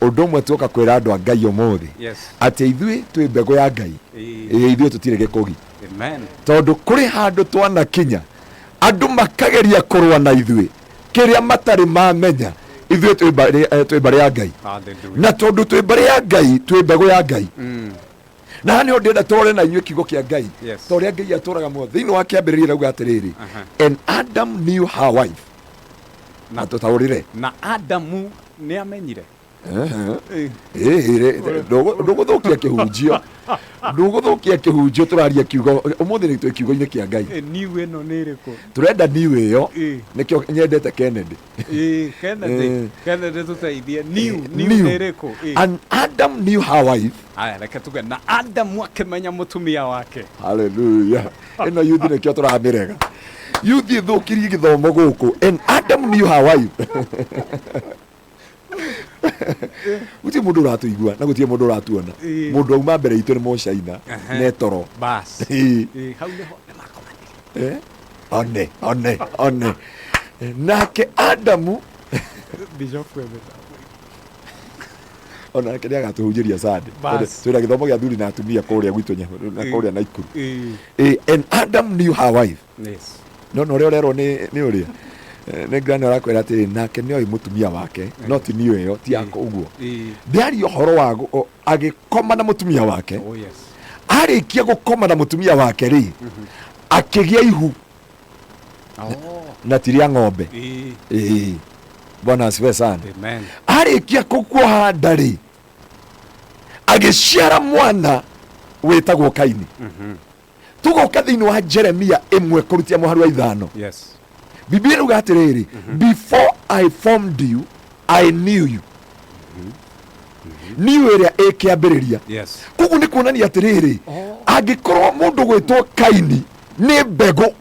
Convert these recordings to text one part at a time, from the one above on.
Ũndũ ũmwe tuoka kwĩra andũ a Ngai ũmũthĩ atĩ ithuĩ twĩ mbegũ ya Ngai. Ĩĩ, ithuĩ tũtirĩ gĩkũgi. Amen. Tondũ kũrĩ handũ twanakinya andũ makageria kũrũa na ithuĩ kĩrĩa matarĩ mamenya, ithuĩ twĩ mbarĩ ya Ngai. Hallelujah. Na tondũ twĩ mbarĩ ya Ngai, twĩ mbegũ ya Ngai. Na haha nĩho ndĩrenda tũrore na inyuĩ kiugo kĩa Ngai. Ta ũrĩa Ngai atũraga muoyo. Thĩinĩ wa kĩambĩrĩria ĩrauga atĩrĩrĩ, and Adam knew her wife. Na tũtaũrĩre. Na Adamu nĩ amenyire. Ndũgũthũkia kĩhunjio, ndũgũthũkia kĩhunjio, tũraria kiugo ũmũthĩ, nĩ twĩ kiugo-inĩ kĩa Ngai. New ĩno nĩ ĩrĩkũ? Tũrenda new ĩyo. Nĩkĩo nyendete Kennedy. Kennedy. Kennedy, tũteithie, new new New. nĩ ĩrĩkũ? And Adam knew her wife. Aya, reke tuge na Adamu akĩmenya mũtumia wake. Haleluya! Ĩno youth nĩkĩo tũramĩrega, youth ĩthũkirie gĩthomo gũkũ. And Adam knew her wife. Gũtirĩ mũndũ ũratũigua na gũtirĩ mũndũ ũratuona. Mũndũ auma mbere itũ nĩ mũcaina netoro. Bas. Hau nĩho nĩmakomanire. One one one nake Adamu. Bishop Webber. Onake nĩ agatũhunjĩria Sunday. Bas. Twĩna gĩthomo gĩa athuri na atumia kũrĩa gwitũ na kũrĩa Naikuru. And Adam knew her wife. No na ũrĩa ũrerwo nĩ ũrĩa nĩ ngani ũrakwĩra atĩrĩ, nake nĩ oĩ mũtumia wake, no ti niũ ĩyo ti yako ũguo. Ndĩaria ũhoro wa agĩkoma na mũtumia wake. Oh yes. Arĩkia gũkoma na mũtumia wake rĩ, akĩgĩa ihu. Na ti rĩa ng'ombe. Ĩĩ. Bwana asifiwe sana. Amen. Arĩkia kũkuoha nda rĩ, agĩciara mwana wĩtagwo Kaini. Tũgoka thĩinĩ wa Jeremia 1 kũrutia mũhari wa 5. Biblia ĩrauga atĩrĩrĩ, "Before I formed you, I knew you." Knew ĩrĩa ĩkĩambĩrĩria. Koguo nĩ kuonania atĩrĩrĩ, angĩkorwo mũndũ gwĩtwo Kaini nĩ mbegũ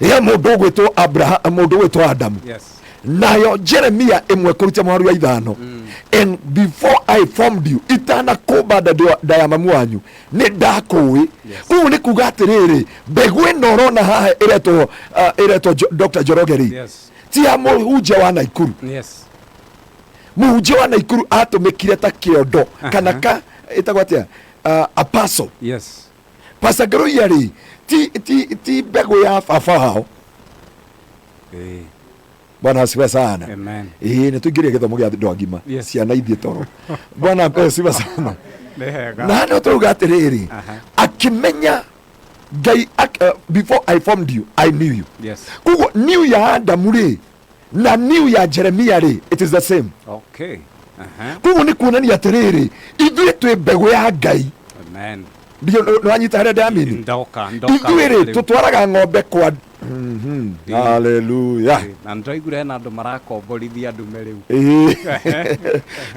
ya mũndũ ũgwĩtwo Abraham, mũndũ ũgwĩtwo Adamu, nayo Jeremia 1 kũrutia mũhari wa 5, "And before I formed you," itanakũmba nda ya mamu wanyu nĩ ndakũĩ. Koguo nĩ kuga atĩrĩrĩ, mbegũ ĩno ũrona haha ĩretwo Dr. Njoroge rĩ, ti ya mũhunjia wa Naikuru. Mũhunjia wa Naikuru atũmĩkire ta kĩondo kana ka ĩtagwo atĩa, apostle. Pastor Ngaruiya rĩ, ti mbegũ ya baba wao. Bwana asifiwe sana. Amen. Ĩĩ, nĩ tũingĩrie gĩthomo gĩa andũ agima. Ciana ithiĩ toro. Bwana asifiwe sana. Nĩ hega. Na nĩ tũrauga atĩrĩrĩ, akĩmenya Ngai "Before I formed you, I knew you." Koguo knew ya Adamu rĩ na knew ya Jeremia rĩ, it is the same. Koguo nĩ kuonania atĩrĩrĩ, ithuĩ twĩ mbegũ ya Ngai. Amen. Nĩ wanyita harĩa ndamini? Ndoka ndoka. Ithuĩ rĩ, rĩu. Tũtwaraga ng'ombe kwa Haleluya. Na nĩtwaiguire hena andũ marakomborithia ndume rĩu. Ĩĩ.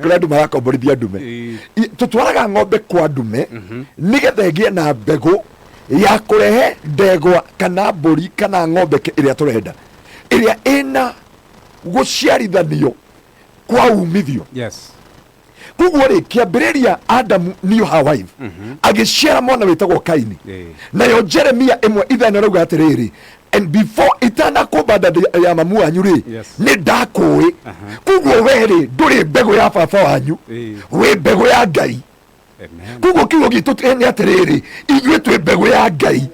Kũrĩ andũ marakomborithia ndume. Tũtwaraga ng'ombe kwa ndume nĩgetha ĩgĩe na mbegũ ya kũrehe ndegwa kana mbũri kana ng'ombe ĩrĩa tũrenda, ĩrĩa ĩna gũciarithanio kwa umithio. Koguo rĩ, kĩambĩrĩria Adamu knew her wife, agĩciara mwana wĩtagwo Kaini. Nayo Jeremia 1:5 rauga atĩrĩrĩ, "And before itanakũmba nda ya mamu wanyu rĩ, nĩ ndakũĩ." Koguo we rĩ, ndũrĩ mbegũ ya baba wanyu, wĩ mbegũ ya Ngai. Amen. Koguo kiugo gitũ nĩ atĩrĩrĩ, ithuĩ twĩ mbegũ ya Ngai,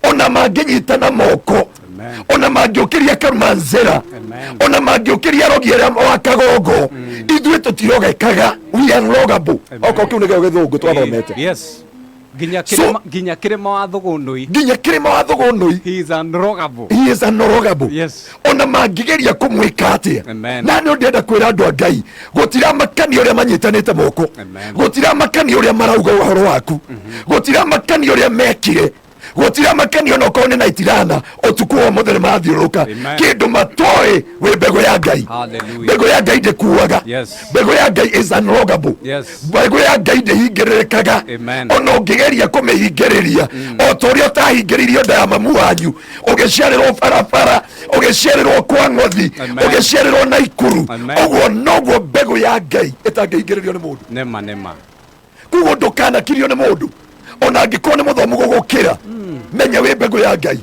ona mangĩnyitana moko, Amen. ona mangĩũkĩria Karumanzĩra, Amen. ona mangĩũkĩria rogi ĩrĩa wa Kagongo, ithuĩ tũtirogekaga. We are unrogable. Amen. Okorwo kĩu nĩkĩo gĩthũngũ twathomete. Yes. Nginya kĩrĩma, nginya kĩrĩma wa Thũgũnũi. Nginya kĩrĩma wa Thũgũnũi. He is unrogable. He is unrogable. Ona mangĩgeria kũmwĩka atĩa. Amen. Na nĩ ndĩrenda kwĩra andũ a Ngai, gũtiramakania ũrĩa manyitanĩte moko, Amen. gũtiramakania ũrĩa marauga ũhoro waku, gũtiramakania ũrĩa mekire, gũtiramakania ona okorwo nĩ na itirana ũtukũ wa ũmũthĩ nĩ marathiũrũrũka. Amen. Kĩndũ matoĩ, wĩ mbegũ ya Ngai. Hallelujah. Mbegũ ya Ngai ndĩkuaga. Mbegũ ya Ngai is unrogable. Mbegũ ya Ngai ndĩhingĩrĩrĩkaga. Amen. Ona ũngĩgeria kũmĩhingĩrĩria, o ta ũrĩa ũtahingĩrĩirio nda ya mamu wanyu, ũgĩciarĩrwo barabara, ũgĩciarĩrwo kwa ng'othi, Amen. ũgĩciarĩrwo Naikuru, Amen. ũguo noguo mbegũ ya Ngai ĩtangĩhingĩrĩrio nĩ mũndũ. Nema nema. Koguo ndũkanakirio nĩ mũndũ, ona angĩkorwo nĩ mũthomu gũgũkĩra, menya wĩ mbegũ ya Ngai.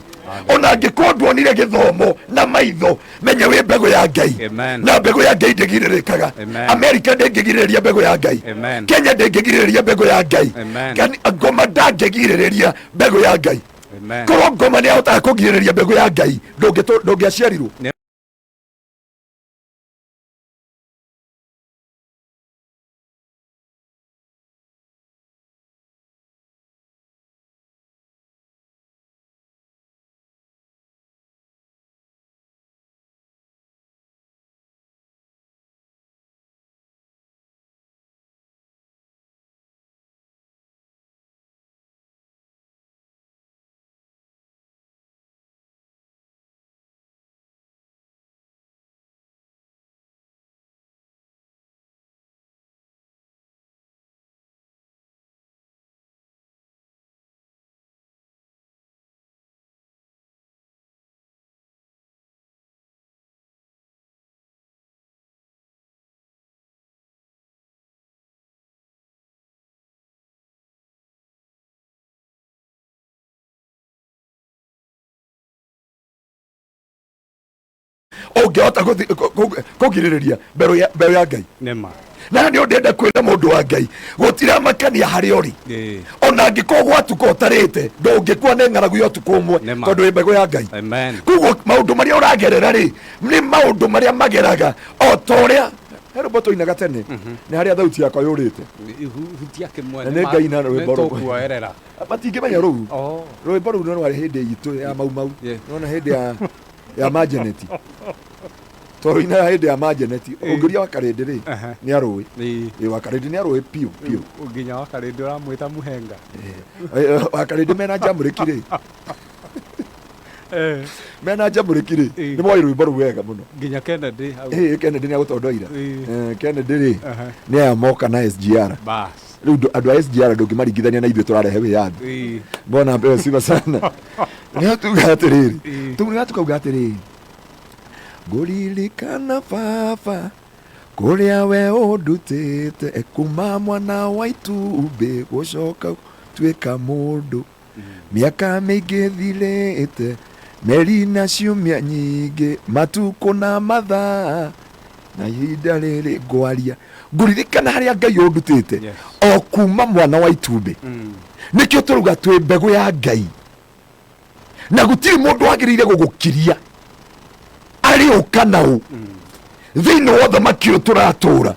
Ona angĩkorwo nduonire gĩthomo na maitho, menya wĩ mbegũ ya Ngai. Amen. Na mbegũ ya Ngai ndĩgirĩrĩkaga. Amen. Amerika ndĩngĩgirĩrĩria mbegũ ya Ngai. Amen. Kenya ndĩngĩgirĩrĩria mbegũ ya Ngai. Amen. Ngoma ndangĩgirĩrĩria mbegũ ya Ngai. Amen. Korwo ngoma nĩ ahotaga kũgirĩrĩria mbegũ ya Ngai, ndũngĩaciarirwo. Ũngĩhota kũgirĩrĩria mbeũ ya Ngai. Nĩma. Na nĩ ũndĩenda kwĩra mũndũ wa Ngai, gũtiramakania harĩa ũrĩ. Ona angĩkorwo gwatuka ũtarĩte, ndũngĩkua nĩ ng'aragu ya ũtukũ ũmwe, Nĩma. tondũ wĩ mbegũ ya Ngai. Amen. Koguo maũndũ marĩa ũragerera rĩ, nĩ maũndũ marĩa mageraga o ta ũrĩa he rwĩmbo tũinaga tene, nĩ harĩa thauti yakwa yũrĩte. Hutia kĩmwe. Na nĩ Ngai na rwĩmbo rũmwe. Tũkuoerera. Matingĩmenya rũu. Oh. Rwĩmbo rũu nĩ rwarĩ hĩndĩ itũ ya Mau Mau. Nona hĩndĩ ya majeneti, twarũinaga hĩndĩ ya majeneti. Ũngĩũria wa Karĩndĩ rĩ, nĩ arũĩ. Ĩ, wa Karĩndĩ nĩ arũĩ piũ piũ. Nginya wa Karĩndĩ ũramwĩta mũhenga. Wa Karĩndĩ mena njamũrĩki rĩ, mena njamũrĩki rĩ, nĩ moĩ rwĩmbo rũu wega mũno. Nginya Kennedy hau. Ĩ, Kennedy nĩ agũtondoira. Kennedy rĩ, nĩ aya moka na SGR. Bas. Rĩu andũ a SGR ndũngĩmaringithania na ithuĩ tũrarehe wĩyathi. Mbona mbeũ sifa sana. Nĩho tuga atĩrĩrĩ, nĩho tukauga atĩrĩrĩ, ngũririkana baba kũrĩa we ũndutĩte kuma mwana wa itumbĩ gũcoka tuĩka mũndũ, mĩaka mĩingĩ thirĩte, meri na ciumia nyingĩ, matukũ na mathaa, na ihinda rĩrĩ ngwaria ngũririkana harĩa Ngai ũndutĩte o kuma mwana wa itumbĩ. Nĩkĩo tũrauga twĩ mbegũ ya Ngai, na gũtirĩ mũndũ wagĩrĩire gũgũkiria arĩ ũ kana ũ thĩinĩ wa ũthamaki ũyũ tũratũra.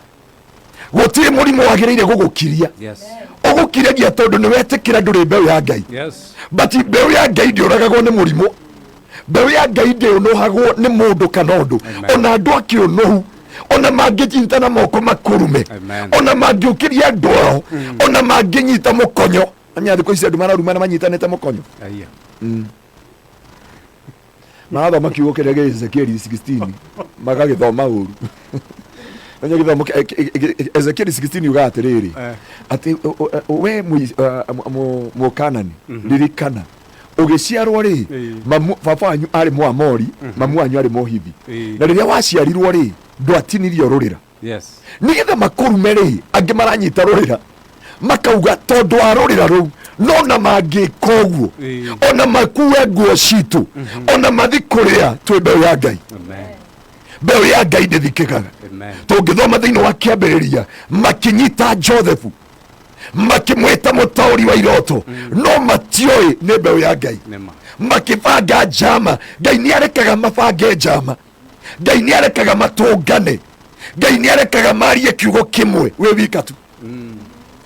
Gũtirĩ mũrimũ wagĩrĩire gũgũkiria. Ũgũkiragia tondũ nĩ wetĩkĩra ndũrĩ mbeũ ya Ngai. But mbeũ ya Ngai ndĩũragagwo nĩ mũrimũ, mbeũ ya Ngai ndĩũnũhagwo nĩ mũndũ kana ũndũ. Ona andũ akĩũnũhu, ona mangĩnyita na moko makũrume, ona mangĩũkĩria andũ ao, ona mangĩnyita mũkonyo. Anya thikũ ici andũ mararumana manyitanĩte mũkonyo. Aya. Marathoma kiugo kĩrĩa gĩ Ezekieli 16, magagĩthoma ũru. Menya gĩthomo Ezekieli 16 yugaga atĩrĩrĩ, atĩ we Mũkanani, ririkana ũgĩciarwo rĩ, baba wanyu arĩ Mũamori, mamu wanyu arĩ Mũhivi, na rĩrĩa waciarirwo rĩ, ndwatinirio rũrĩra. Nĩgetha makũrume rĩ, angĩ maranyita rũrĩra makauga tondũ wa rũrĩra rũu, no na mangĩka ũguo, ona makue nguo citũ, ona mathi kũrĩa, twĩ mbeũ ya Ngai. Amen. Mbeũ ya Ngai ndĩthikĩkaga. Amen. Tũngĩthoma thĩinĩ wa kĩambĩrĩria, makĩnyita Joseph makĩmwĩta mũtaũri wa iroto, no matioĩ nĩ mbeũ ya Ngai. Nĩma. Makĩbanga njama. Ngai nĩ arekaga mabange njama, Ngai nĩ arekaga matũngane, Ngai nĩ arekaga marie kiugo kĩmwe wĩ wika tu.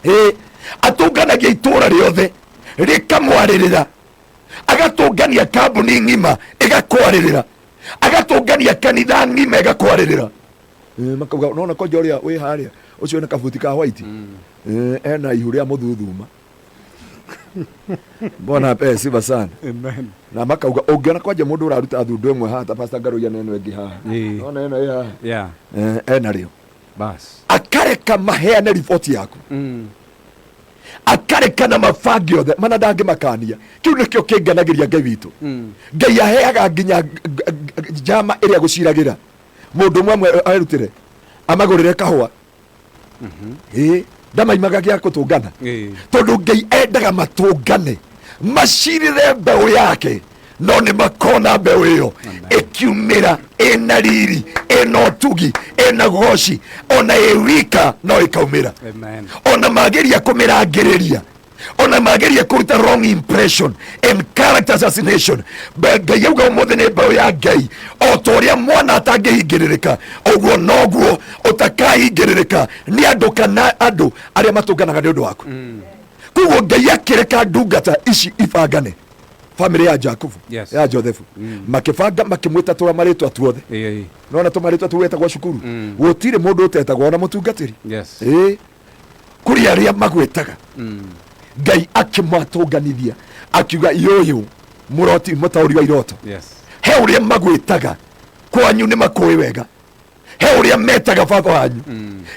Ĩ, atũnganagia itũra rĩothe rĩkamwarĩrĩra, agatũngania kambuni ng'ima ĩgakwarĩrĩra, agatũngania kanitha ng'ima ĩgakwarĩrĩra. Makauga nona konja ũrĩa wĩ harĩa ũcio wĩna kabuti ka white, ena ihu rĩa mũthuthuma. Mbona apewe sifa sana. Amen. Na makauga ũngĩona kwanja mũndũ ũraruta thundo ĩmwe haha ta Pastor Ngaruiya na ĩno ĩngĩ haha, nona ĩno ĩ haha, ena rĩo. Bas. Akareka maheane riboti yaku, akareka na mabange othe mana ndangĩmakania. Kĩu nĩkĩo kĩngenagĩria Ngai witũ. Ngai aheaga nginya njama ĩrĩa gũciragĩra mũndũ ũmwe amwe erutĩre amagũrĩre kahũa. Ĩ, ndamaimaga gĩa gũtũngana, tondũ Ngai endaga matũngane macirĩre mbeũ yake. No nĩ makona mbeũ ĩyo ĩkiumĩra ĩna riri, ĩna ũtugi, ĩna goci, ona ĩ wika no ĩkaumĩra. Amen. Ona mageria kũmĩrangĩrĩria, ona mageria kũruta wrong impression and character assassination, Ngai auga ũmũthĩ nĩ mbeũ ya Ngai. O ta ũrĩa mwana atangĩhingĩrĩrĩka, ũguo noguo ũtakahingĩrĩrĩka nĩ andũ kana andũ arĩa matũnganaga nĩ ũndũ waku. Koguo Ngai akĩreka ndungata ici ibangane, famĩlĩ ya Jakubu, ya Josefu, makĩbanga makĩmwĩta tũra marĩtwa tuothe. Nona tũmarĩtwa tu wetagwo cukuru, gũtirĩ mũndũ ũtetagwo, ona mũtungatĩri. Ĩĩ, kũrĩ arĩa magwĩtaga. Ngai akĩmatũnganithia akiuga, yũyũ mũroti, mũtaũri wa iroto. He ũrĩa magwĩtaga kwanyu, nĩ makũĩ wega. He ũrĩa metaga baba wanyu,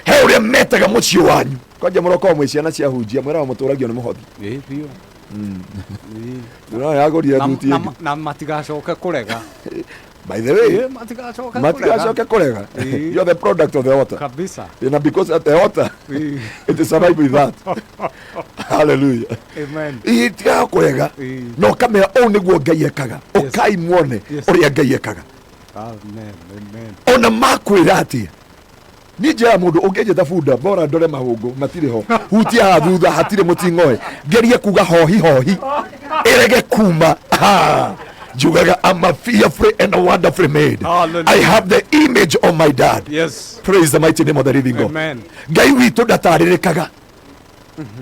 he ũrĩa metaga mũciĩ wanyu. Kwanja mũrokorwo mwĩ ciana cia hunjia, mwĩraga mũtũragio nĩ mũhothi. Ĩĩ biũ. No yagũrire thuti ĩngĩ. Na matigacoke kũrega. By the way, Ĩĩ, matigacoke kũrega. Matigacoke kũrega. You are the product of the altar. Kabisa. Na because at the altar, it is survive with that. Hallelujah. Amen. Itigaga kũrega. Na ũkamera ũũ nĩguo Ngai ekaga. Ũkai muone ũrĩa Ngai ekaga. Amen. Amen. Ona makwĩra atĩa, niĩ njĩraga mũndũ ũngĩnjĩta bunda, bora ndore mahũngũ matirĩ ho, hutia haha thutha hatirĩ mũting'oe, ngerie kuga hohi hohi ĩrege kuma. Ha, njugaga I'm a fearfully and wonderfully made. Hallelujah. I have the image of my dad. Praise the mighty name of the living God. Amen. Ngai witũ ndatarĩrĩkaga.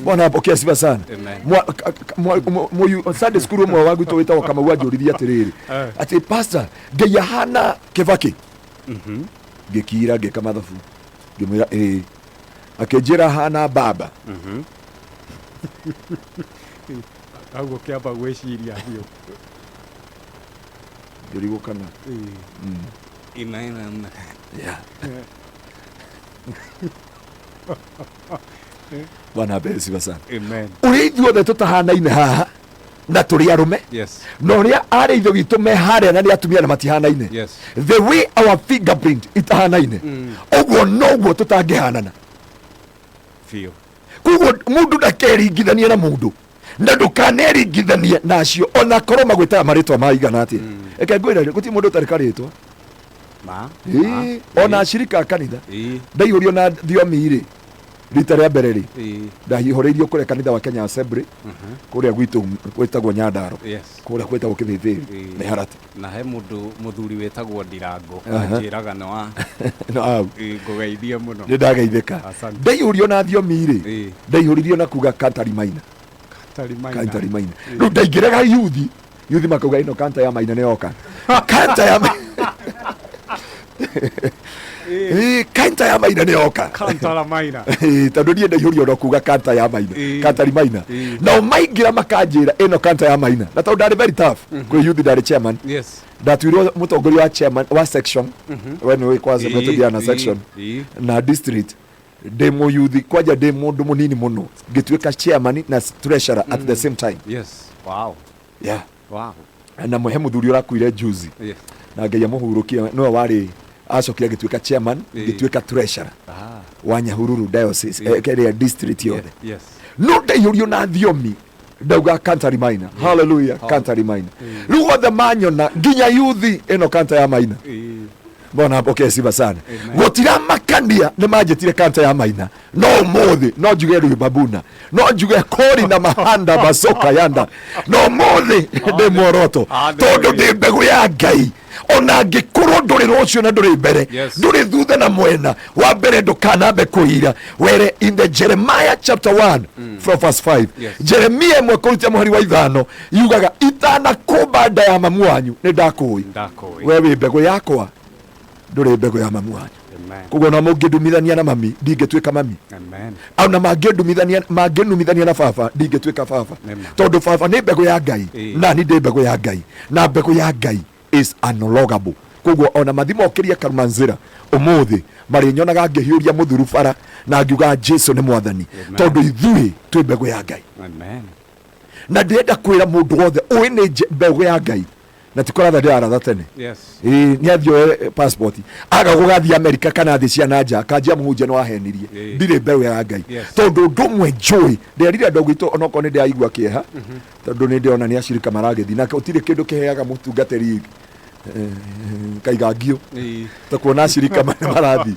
Bwana apokea sifa sana. Amen. Sunday school ũmwe wa gwitũ wĩtagwo Kamau anjũririe atĩrĩrĩ, atĩ pastor, Ngai ahana Kĩbakĩ? Ngĩkira, ngĩka mathabu, ngĩmwĩra ĩĩ. Akĩnjĩra hana baba. Hau ũkĩamba gwĩciria biũ. Ngĩrigwo kana Ina. Yeah. Bwana apewe sifa sana. Amen. Ũrĩa ithuothe tũtahanaine haha na tũrĩ arũme, na ũrĩa arĩ ithe witũ me harĩa na nĩ atumia na matihanaine, the way our fingerprint itahanaine, ũguo noguo tũtangĩhanana. Biũ. Koguo mũndũ ndakeringithanie na mũndũ, na ndũkaneringithanie na acio ona korwo magwĩtaga marĩtwa maigana atĩa. Reke ngwĩre, gũtirĩ mũndũ ũtarĩ karĩtwa. Ma. Ĩĩ, ona acirika a kanitha. Ndaihũrio na thiomi rĩ rita rĩa mbere rĩ, ndaihũrĩirio kũrĩa kanitha wa Kenya Assembly, kũrĩa gwitũ gwĩtagwo Nyandaro, kũrĩa gwĩtagwo Kĩthĩthĩri, Mĩharati. Na he mũndũ mũthuri wĩtagwo Ndirango anjĩraga nĩ wa No, au. Ĩĩ, ngũgeithie mũno. Nĩ ndageithĩka. Asante. Ndaihũrio na thiomi rĩ, ndaihũririo na kuga kantari maina. Kantari maina. Kantari maina. Rĩu ndaingĩraga yuthi, yuthi makauga ĩno kanta ya maina nĩ yoka, kanta ya Ĩĩ, kanta ya maina nĩ yoka. Kantara maina. Ĩĩ, tondũ niĩ ndaihũrio no kuga kanta ya maina, kantari maina. Nao maingĩra makanjĩra ĩno kanta ya maina. Na tondũ ndarĩ very tough kwĩ yuthi, ndarĩ chairman, ndatuirwo mũtongoria wa chairman wa section. We nĩ ũĩ kwanza tũthiaga na section na district. Ndĩ mũyuthi kwanja, ndĩ mũndũ mũnini mũno, ngĩtuĩka chairman na treasurer at the same time. Yeah. Na he mũthuri ũrakuire juzi, na Ngai amũhurũkie, nĩwe warĩ acokire agĩtuĩka chairman, ngĩtuĩka treasurer wa Nyahururu diocese, ĩrĩa district yothe. No ndaihũrio na thiomi ndauga kantari maina. Hallelujah. Kantari maina. Rĩu othe manyona, nginya yuthi, ĩno kanta ya maina. Bwana apokee sifa sana. Amen. Gũtiramakania nĩ manjĩtire kanta ya maina, no ũmũthĩ no njuge rĩu babuna, no njuge kori na mahanda macoka yanda, no ũmũthĩ ndĩ muoroto. Hallelujah. Tondũ ndĩ mbegũ ya Ngai, ona angĩkorwo ndũrĩ rũciũ na ndũrĩ mbere, ndũrĩ thutha na mwena wa mbere, ndũkanambe kũira were. In the Jeremiah chapter 1 from verse 5, Jeremia 1 kũrutia mũhari wa 5 yugaga, itanakũmba nda ya mamu wanyu nĩ ndakũĩ. Ndakũĩ. We wĩ mbegũ yakwa, ndũrĩ mbegũ ya mamu wanyu. Amen. Koguo ona mũngĩndumithania na mami, ndingĩtuĩka mami. Amen. Ona mangĩndumithania, mangĩnumithania na baba, ndingĩtuĩka baba. Amen. Tondũ baba nĩ mbegũ ya Ngai, na ni ndĩ mbegũ ya Ngai, na mbegũ ya Ngai is unlogable. Koguo ona mathi mokĩria karumanzĩra ũmũthĩ, marĩnyonaga ngĩhiũria mũthuru bara na ngiuga Jesu nĩ mwathani. Amen. Tondũ ithuĩ twĩ mbegũ ya Ngai. Amen. Na ndĩrenda kwĩra mũndũ wothe ũĩ nĩ mbegũ ya Ngai. Na ti kũratha ndĩraratha tene. Yes. Ĩĩ, nĩ athiĩ oe passport aga gũgathiĩ Amerika kana thĩ cia na nja akanjia mũhunjia nĩ wahenirie. Ndirĩ mbeũ ya Ngai. Tondũ ũndũ ũmwe njũĩ, nderire andũ gwitũ onokorwo nĩ ndĩraigua kĩeha, tondũ nĩ ndĩrona nĩ acirika maragĩthiĩ na gũtirĩ kĩndũ kĩheaga mũtungatĩri kaiga ngiũ ta kuona acirika marathiĩ.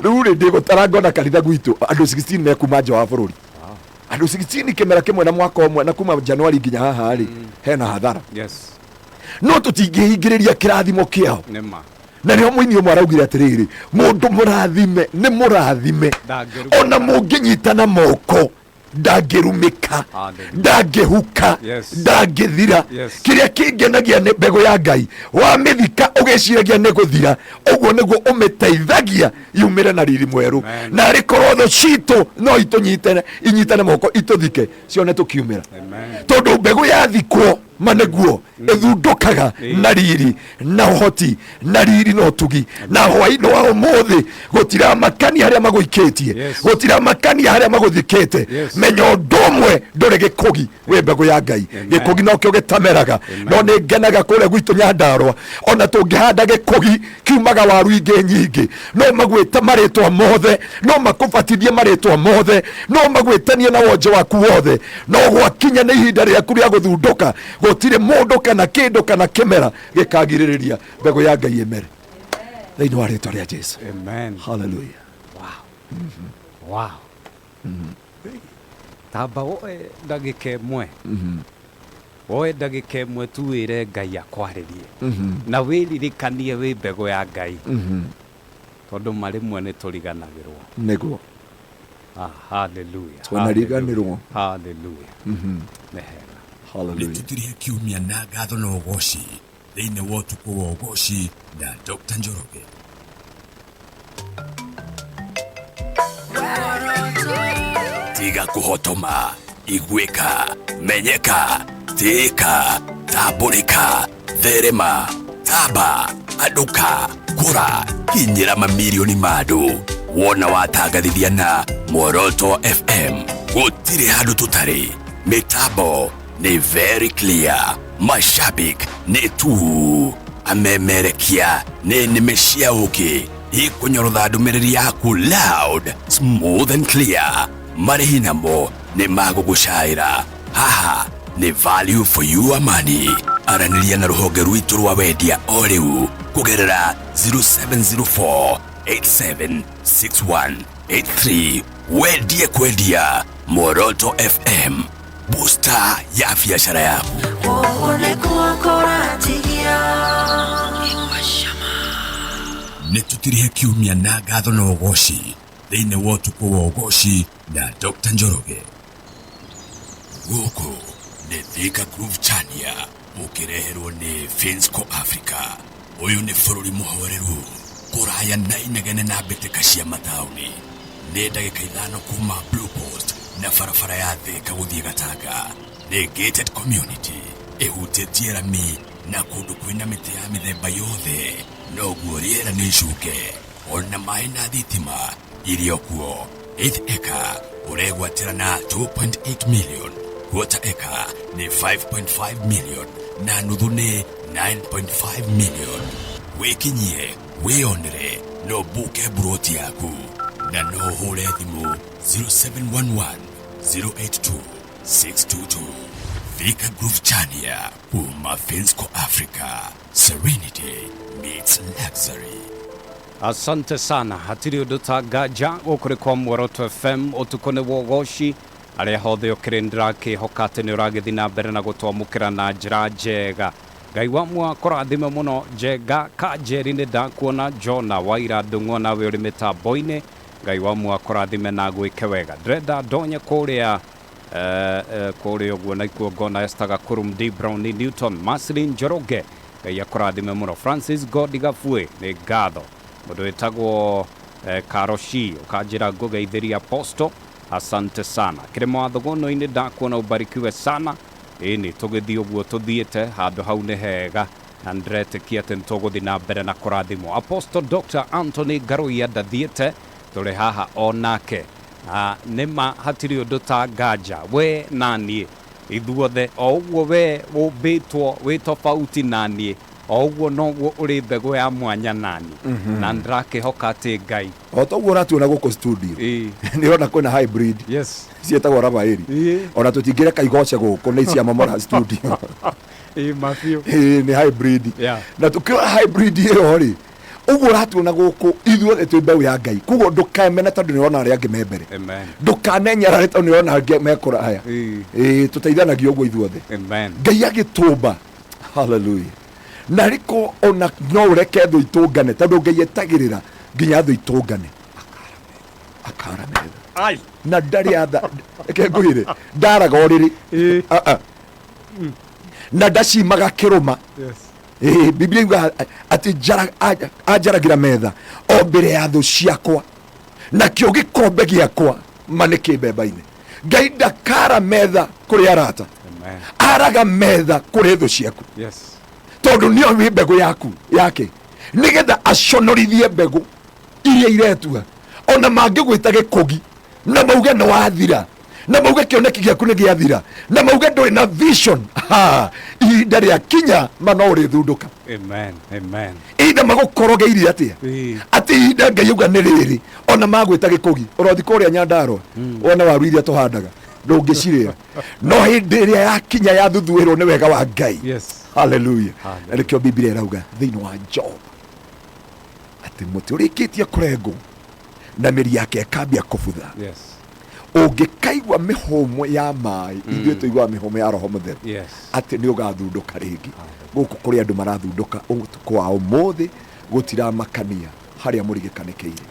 Rĩu rĩ, ndĩgũtara ngona kanitha gwitũ andũ 16 mekuma nja wa bũrũri, andũ 16 kĩmera kĩmwe na mwaka ũmwe, na kuma Januari nginya haha rĩ, hena hathara. No tũtingĩhingĩrĩria kĩrathimo kĩao. Nĩma. Na nĩho mũini ũmwe araugire atĩrĩrĩ, mũndũ mũrathime nĩ mũrathime. Ndangĩrumĩka. Ona mũngĩnyitana moko ndangĩrumĩka. Hallelujah. Ndangĩhuka. Ndangĩthira. Kĩrĩa kĩngenagia nĩ mbegũ ya Ngai wamĩthika ũgĩciragia nĩ gũthira, ũguo nĩguo ũmĩteithagia yumĩre na riri mwerũ. Amen. Na arĩ korwo thũ citũ no itũnyitane, inyitane moko itũthike, cione tũkiumĩra. Amen. Tondũ mbegũ yathikwo ma nĩguo ĩthundũkaga na riri na ũhoti na riri na ũtugi. Na hwainĩ wa ũmũthĩ gũtiramakania harĩa magũikĩtie, gũtiramakania harĩa magũthikĩte. Menya ũndũ ũmwe, ndũrĩ gĩkũgi, wĩ mbegũ ya Ngai. Amen. Gĩkũgi nokĩo gĩtameraga. No nĩ ngenaga kũrĩa gwitũ Nyandarũa, ona tũngĩhanda gĩkũgi kiumaga waru ingĩ nyingĩ. No magwĩte marĩtwa mothe, no makũbatithie marĩtwa mothe, no magwĩtanie na wonje waku wothe, no gwakinya nĩ ihinda rĩaku rĩa gũthundũka, gũtirĩ mũndũ kana kĩndũ kana kĩmera gĩkagirĩrĩria mbegũ ya Ngai ĩmere thĩinĩ wa rĩtwa rĩa Jesu. Amen. Hallelujah. Wow. Wow. Tamba woe ndagĩka ĩmwe, woe ndagĩka ĩmwe tu wĩre Ngai akwarĩrie na wĩririkanie wĩ mbegũ ya Ngai, tondũ marĩmwe nĩ tũriganagĩrwo. Nĩguo. Ah, hallelujah. Twanariganĩrwo. Hallelujah. Nĩ hega. Hallelujah. Nĩtũtirihe kiumia na ngatho na ũgoci thĩinĩ wa ũtukũ wa ũgoci na Dr. Njoroge. Tiga kũhotoma, iguĩka, menyeka, tĩĩka, tambũrĩka, therema, tamba, andũka, kũra, kinyĩra mamirioni ma andũ. Wona watangathithia na Mworoto FM, gũtirĩ handũ tũtarĩ. Mĩtambo nĩ very clear, mashabik nĩ tu amemerekia nĩ nĩmĩ cia ũkĩ ikũnyorotha ndũmĩrĩri yaku loud, smooth and clear. Marĩhi namo nĩ magũgũcaĩra. Haha nĩ value for your money. Aranĩria na rũhonge rwitũ rwa wendia o rĩu kũgerera 0704 876183. Wendie kwendia Mworoto FM, booster ya biashara yaku. Nĩ tũtirihe kiumia na ngatho na ũgoci thĩinĩ wa ũtukũ wa ũgoci na Dr. Njoroge. Gũkũ nĩ Thika Groove Chania, ũkĩreherwo nĩ Finsco Africa. Ũyũ nĩ bũrũri mũhoreru kũraya na inegene na mbĩtĩka cia mataũni. Nĩ ndagĩka 5 kuma Blue Post na barabara ya Thika gũthiĩ Gatanga. Nĩ gated community ĩhutĩtie rami na kũndũ kwĩna mĩtĩ ya mĩthemba yothe, noguo rĩera nĩ icuke, ona maĩ na thitima irio kuo. Eighth acre ũregwatĩra na 2.8 million, quarter acre nĩ 5.5 million na nuthu nĩ 9.5 million. Wĩkinyie wĩyonere, no buke mburoti yaku na no ũhũre thimũ 0711 082 622. Thika Groove Chania kuma Finsco Africa. Serenity meets luxury. Asante sana. Hatirĩ ũndũ ta nganja, gũkũ nĩ kwa Mworoto FM, ũtukũ nĩ wogoci. Arĩa hothe ũkĩrĩ, ndĩrakĩhoka atĩ nĩ ũragĩthiĩ na mbere na gũtwamũkĩra na njĩra njega. Ngai wa mwa kũrathime mũno. Njenga Kanjeri, nĩ ndakuona. Jona Waira Ndung'o, nawe ũrĩ mĩtambo-inĩ, Ngai wa mwa kũrathime na gwĩke wega. Ndĩrenda ndonye kũrĩa kũrĩa ũguo naikuo ngona Esther Gakuru, D Brown, Newton Marceline Njoroge, Ngai akũrathime mũno. Francis Godi Gabue, nĩ ngatho. Mũndũ wĩtagwo Karoshi, ũkanjĩra ngũgeithĩria Apostle, asante sana. Kĩrĩma wa Thũgũnũ-inĩ ndakuona, ubarikiwe sana. Ĩni tũgĩthiĩ ũguo tũthiĩte handũ hau nĩ hega na nĩndĩretĩkia atĩ nĩtũgũthiĩ na mbere na kũrathimwo. Apostle Dr. Anthony Ngaruiya ndathiĩte, tũrĩ haha o nake. Na nĩma hatirĩ ũndũ ta nganja, we na niĩ. Ithuothe o ũguo we ũmbĩtwo wĩ tofauti na niĩ, o ũguo noguo ũrĩ mbegũ ya mwanya nani, na ndĩrakĩhoka atĩ Ngai O ta ũguo ũratuona gũkũ studio, nĩ ũrona kwĩna hybrid ciĩtagwo Rabaĩri. Ona tũtingĩreka igoce gũkũ, nĩ ciamomora studio. Ĩĩ, mabiũ. Ĩĩ, nĩ hybrid. Na tũkĩrora hybrid ĩyo rĩ, ũguo ũratuona gũkũ, ithuothe twĩ mbeũ ya Ngai. Koguo ndũkamene tondũ nĩ ũrona arĩa angĩ me mbere, ndũkanenyarare tondũ nĩ ũrona angĩ me kũraya. Ĩĩ, tũteithanagia ũguo ithuothe. Ngai agĩtũmba, haleluya, na rĩko ona no ũreke thũ itũngane, tondũ Ngai etagĩrĩra nginya thũ itũngane akara metha. Ai. Na ndarĩ atha, reke ngwĩre, ndaraga ũrĩrĩ. Ah, ah. Na ndacimaga kĩrũma. Ĩĩ, Biblia yugaga atĩ anjaragĩra metha o mbere ya thũ ciakwa, nakĩo gĩkombe gĩakwa ma nĩ kĩmbemba-inĩ. Ngai ndakara metha kũrĩ arata. Araga metha kũrĩ thũ ciaku, tondũ nĩo wĩ mbegũ yaku yake, nĩgetha aconorithie mbegũ iria iretua. Ona mangĩgwĩta gĩkũgi na mauge nĩ wathira, na mauge kĩoneki gĩaku nĩ gĩathira, na mauge ndũrĩ na vision, ha, ihinda rĩa kinya ma no ũrĩthundũka. Amen. Amen. Ihinda magũkorogeirie atĩa, atĩ ihinda Ngai auga nĩ rĩrĩ, ona magwĩta gĩkũgi, ũrothi kũrĩa Nyandarũa wone waru iria tũhandaga, ndũngĩcirĩa. No hĩndĩ ĩrĩa yakinya yathuthuĩrwo nĩ wega wa Ngai. Haleluya. Hallelujah. Na nĩkĩo Biblia ĩrauga thĩinĩ wa Job atĩ mũtĩ ũrĩkĩtie kũrengwo na mĩri yake ĩkambia kũbutha, ũngĩkaigua mĩhũmũ ya maĩ, ithuĩ tũiguaga mĩhũmũ ya Roho Mũtheru, atĩ nĩ ũgathundũka rĩngĩ. Gũkũ kũrĩ andũ marathundũka ũtukũ wa ũmũthĩ. Gũtiramakania harĩa mũrigĩkanĩkĩire,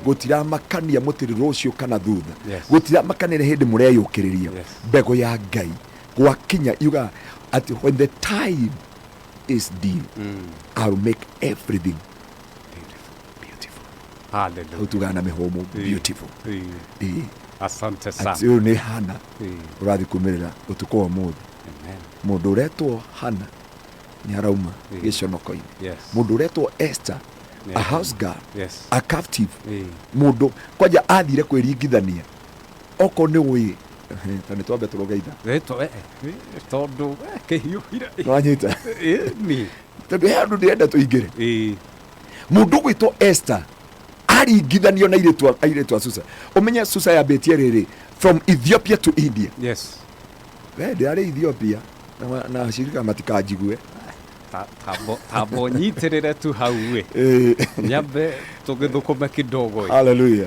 gũtiramakania mũtĩrĩ rũciũ kana thutha, gũtiramakania nĩ hĩndĩ mũreyũkĩrĩria. Mbegũ ya Ngai gwakinya yugaga atĩ when the time is due, I'll make everything beautiful. Hallelujah. Hau tugaga na mĩhũmũ beautiful. Ĩĩ. Asante sana. Atĩ ũyũ nĩ Hana ũrathiĩ kumĩrĩra ũtukũ wa ũmũthĩ. Mũndũ ũretwo Hana nĩ arauma gĩconoko-inĩ. Mũndũ ũretwo Esther, a house girl, a captive, mũndũ kwanja athire kwĩringithania okorwo nĩ ũĩ, ta nĩ twambe tũrũgeitha. Rĩtwa tondũ kĩhiũhire. Nĩwanyita? Ĩni. Tondũ he handũ ndĩrenda tũingĩre. Mũndũ ũgwĩtwo Esther aringithanio na airĩtu a Susa. Ũmenye Susa yambĩtie rĩrĩ from Ethiopia to India. We ndĩrarĩ Ethiopia na acirika matikanjigue. Tambo nyitĩrĩre tu hau ĩ. Nyambe tũgĩthũkũme kidogo ĩ. Hallelujah.